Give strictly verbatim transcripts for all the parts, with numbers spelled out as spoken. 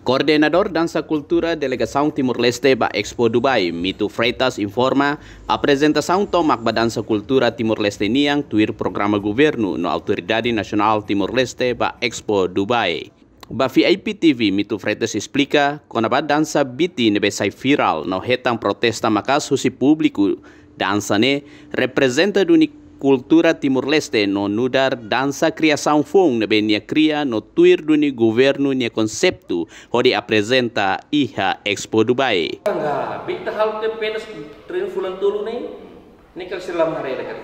Koordenadór Dansa Kultura Delegasaun Timor-Leste ba Expo Dubai, Mito Freitas, informa aprezentasaun tomak ba dansa kultura Timor-Leste nian tuir programa governu no Autoridade Nasionál Timor-Leste ba Expo Dubai. Ba V I P T V, Mito Freitas esplika kona-ba dansa biti ne'ebé sai virál no hetan protesta maka'as husi públiku. Dansa ne'e reprezenta duni kultura Timor-Leste no nu'udar dansa kriasaun foun ne'ebé nia kria no tuir duni governu nia konseitu hodi aprezenta iha Expo Dubai. Enggak, bita hal te penas treinu fulan tolu ne'e, ne'e kal sira la haree de'it.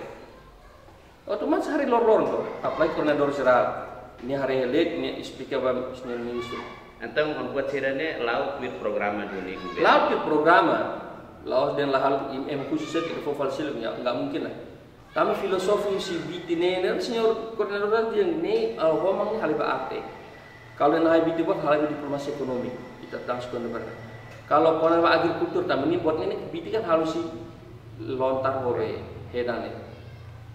Otomatis haree loroloron to, apalagi koordenadór jerál. Nia haree hela de'it, nia esplika ba sira-nia ministru. Entaun, ema buat sira-ne'e la'o tuir programa duni governu. La'o tuir programa, la'ós dehan la halo, ema khusus saja, ita fó fali seluk, ya, enggak mungkin lah. Tanba filozofia husi biti ne'e, ne'e, señór koordenadór dehan ne'e, ah, homang ne'e halo ba arte. Kalau ne'e la iha biti buat, halo ba diplomasi ekonomi. Ita tau skon berna. Kalau kona-ba agrikultura, tanba ne'e buat ne'e, biti kan halo husi lontar ho be, hedan ne'e.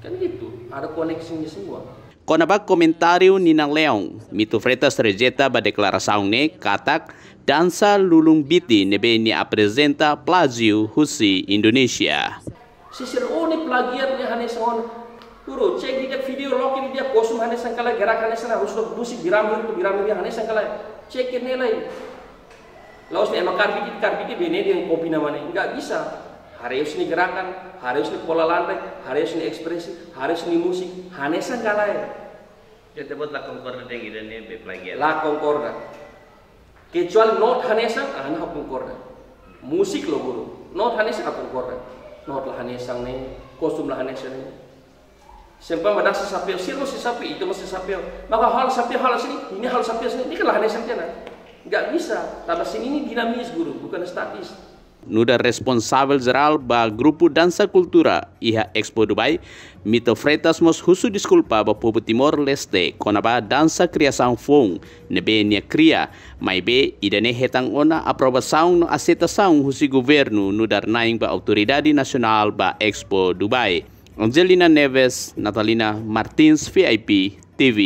Kan gitu, ada koneksinya semua. Kona-ba komentáriu Nina Leon, Mito Freitas rejeita ba deklarasaun ne'e katak dansa lulun biti ne'ebé nia aprezenta plájiu husi Indonézia. Se sira, oh, ne'e plagiat, ne'e hanesan ona. Tuur, cek didi'ak, video loke didi'ak, kostum hanesan ka lae, gerak hanesan, harus lo musik biram itu, biram ini hanesan ka lae. Cek ne'e lai. La'ós ne'e ema karbit, karbit be ne'e dehan kopi nama ne'e. Enggak bisa. Haree husi nia gerakan, haree husi nia pola lantai, haree husi nia ekspresi, haree husi nia musik, hanesan ka lae. Ita-boot la konkorda dehan ida-ne'e be plagiat. La konkorda. Kecuali not hanesan, ah, ha'u konkorda. Musik lo guru. Not hanesan, ha'u konkorda. Not la hanesan ne'e, kostum la hanesan ne'e. Sempa mada si sapeu, sira mós si sapeu, ita mós si sapeu. Maka halo sapeu, halo sini, ne'e halo sapeu sini, ne'e kan la hanesan tiha ona. Enggak bisa, tanba seni ne'e dinamis, guru, bukan statis. Nu'udar responsavel jerál ba grupu dansa kultura iha Expo Dubai, Mito Freitas mós husu deskulpa ba povu Timor-Leste kona-ba dansa kriasaun foun ne'ebé nia kria, maibé ida-ne'e hetan ona aprovasaun no aseitasaun husi governu nu'udar na'in ba Autoridade Nasionál ba Expo Dubai. Angelina Neves, Natalina Martins, V I P T V.